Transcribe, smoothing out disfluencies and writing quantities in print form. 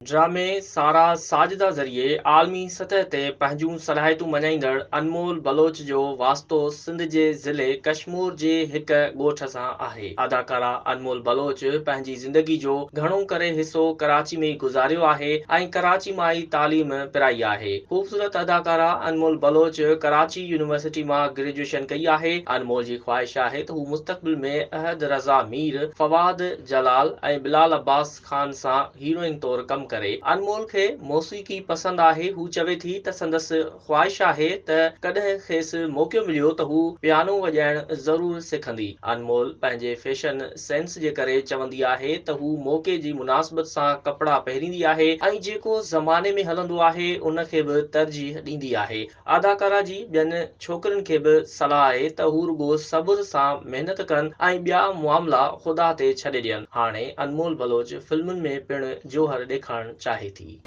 ڊرامي سارا ساجده ذريعي عالمي سطح تي پنهنجون صلاحيتون مڃائيندڙ انمول بلوچ جو واسطو سنڌ جي ضلعي ڪشمور جي هڪ ڳوٺ سان آهي. اداڪارا انمول بلوچ پنهنجي زندگي جو گهڻو ڪري حصو ڪراچي ۾ ئي گذاريو آهي ۽ ڪراچي مان ئي تعليم پرائي آهي. خوبصورت اداڪارا انمول بلوچ ڪراچي يونيورسٽي مان گريجوئيشن ڪئي آهي. انمول جي خواهش آهي ته هو مستقبل ۾ احد رضا مير، فواد جلال ۽ بلال عباس خان سان هيروئن طور ڪم ڪري. انمول کي موسيقي پسند آهي، هو چوي ٿي ته سندس خواهش آهي ته ڪڏهن کيس موقعو مليو ته هو پيانو وڄائڻ ضرور سکندي. انمول پنهنجي فيشن سينس جي ڪري چوندي آهي ته هو موقعي جي مناسبت سان ڪپڙا پهريندي آهي ۽ جيڪو زماني ۾ هلندو آهي ان کي به ترجيح ڏيندي آهي. اداڪارا جي ٻين ڇوڪرين کي به صلاح آهي ته هو رڳو صبر سان محنت ڪن ۽ ٻيا معاملا خدا تي ڇڏي ڏين. هاڻي انمول بلوچ فلمن ۾ پڻ جوهر ڏيکارڻ چاهي ٿي.